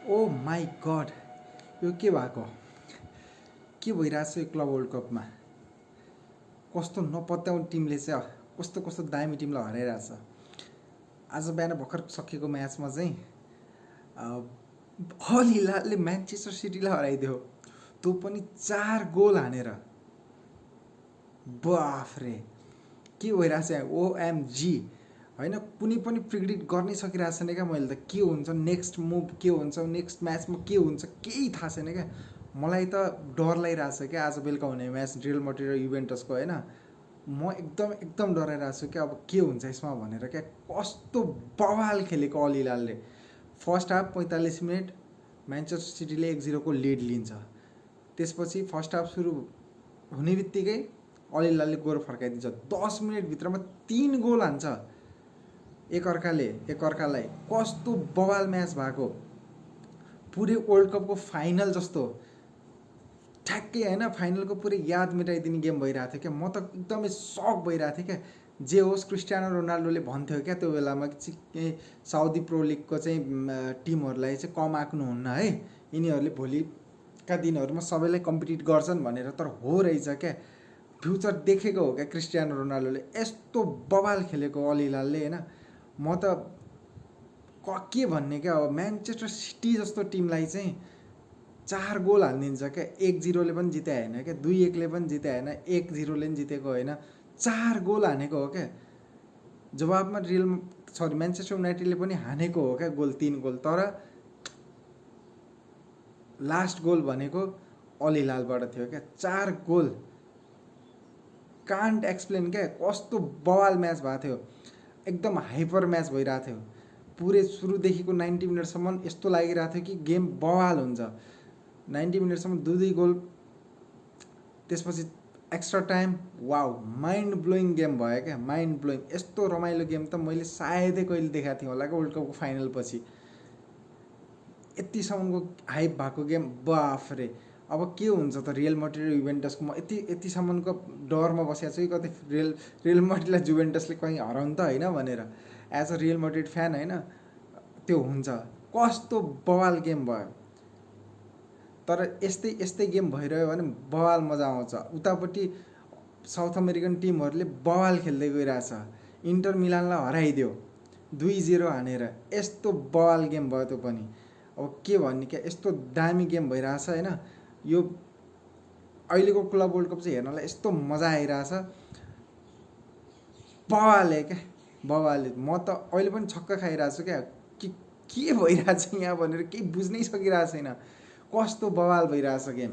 Oh my God, यो के भएको? के भइरहेछ यो क्लब वर्ल्ड कपमा? कस्तो नपत्याउने टिमले चाहिँ कस्तो कस्तो दामी टिमलाई हराइरहेछ। आज बिहान भर्खर सकिएको म्याचमा चाहिँ अल हिलालले म्यान्चेस्टर सिटीलाई हराइदियो, त्यो पनि 4 गोल हानेर। बाफरे, के भइरहेछ यहाँ? ओएमजी होइन, कुनै पनि प्रिडिक्ट गर्नै सकिरहेको छैन क्या मैले त। के हुन्छ नेक्स्ट मुभ, के हुन्छ नेक्स्ट म्याचमा, के हुन्छ केही थाहा छैन क्या मलाई त। डर लागिरहेछ क्या आज बेलुका हुने म्याच रियल मैड्रिड र युभेन्टसको होइन। म एकदम डराइरहेको छु क्या अब के हुन्छ यसमा भनेर क्या। कस्तो बवाल खेलेको अल हिलालले। फर्स्ट हाफ 45 मिनट म्यान्चेस्टर सिटीले 1-0 को लिड लिन्छ। त्यसपछि फर्स्ट हाफ सुरु हुने बित्तिकै अल हिलालले गोल फर्काइदिन्छ। 10 मिनटभित्रमा 3 गोल हान्छ एकअर्कालाई। कस्तो बवाल म्याच भएको, पुरै वर्ल्ड कपको फाइनल जस्तो ठ्याक्कै होइन। फाइनलको पुरै याद मेटाइदिने गेम भइरहेको थियो क्या। म त एकदमै सक भइरहेको थिएँ क्या। जे होस्, क्रिस्टियानो रोनाल्डोले भन्थ्यो क्या त्यो बेलामा कि साउदी प्रो लिगको चाहिँ टिमहरूलाई चाहिँ कम आँक्नुहुन्न है, यिनीहरूले भोलिका दिनहरूमा सबैलाई कम्पिटिट गर्छन् भनेर। तर हो रहेछ क्या, फ्युचर देखेको हो क्या क्रिस्टियानो रोनाल्डोले। यस्तो बवाल खेलेको अल हिलालले होइन। म त के भन्ने क्या, अब म्यान्चेस्टर सिटी जस्तो टिमलाई चाहिँ 4 गोल हालिदिन्छ क्या। 1-0ले पनि जिते होइन क्या, 2-1ले पनि जिते होइन, 1-0ले पनि जितेको होइन, 4 गोल हानेको हो क्या। जवाबमा म्यान्चेस्टर युनाइटेडले पनि हानेको हो क्या गोल, 3 गोल। तर लास्ट गोल भनेको अल हिलालबाट थियो क्या। 4 गोल, कान्ट एक्सप्लेन क्या। कस्तो बवाल म्याच भएको थियो, एकदम हाइपर म्याच भइरहेको थियो। पुरै सुरुदेखिको 90 मिनटसम्म यस्तो लागिरहेको थियो कि गेम बवाल हुन्छ। 90 मिनटसम्म 2 गोल, त्यसपछि extra time. Wow, mind blowing game भयो क्या, माइन्ड ब्लोइङ। यस्तो रमाइलो गेम त मैले सायदै कहिले देखाएको थिएँ होला क्या वर्ल्ड कपको फाइनल पछि। यतिसम्मको हाइप भएको गेम, बाफरे। अब के हुन्छ त रियल मैड्रिड र युभेन्टसको। म यतिसम्मको डरमा बसेको छु कि कतै रियल मैड्रिडलाई जुभेन्टसले कहीँ हराउनु त होइन भनेर। As a Real Madrid fan होइन, त्यो हुन्छ। कस्तो बवाल गेम भयो। तर यस्तै गेम भइरह्यो भने बवाल मजा आउँछ। उतापट्टि साउथ अमेरिकन टिमहरूले बवाल खेल्दै गइरहेछ। इन्टर मिलानलाई हराइदियो 2-0 हानेर। यस्तो बवाल गेम भयो त्यो पनि। अब के भन्ने क्या, यस्तो दामी गेम भइरहेछ होइन। यो अहिलेको क्लब वर्ल्ड कप चाहिँ हेर्नलाई यस्तो मजा आइरहेछ, बवाले क्या, बवाले। म त अहिले पनि छक्क खाइरहेको छु क्या, के भइरहेछ यहाँ भनेर केही बुझ्नै सकिरहेको छैन। कस्तो बवाल भइरहेछ गेम।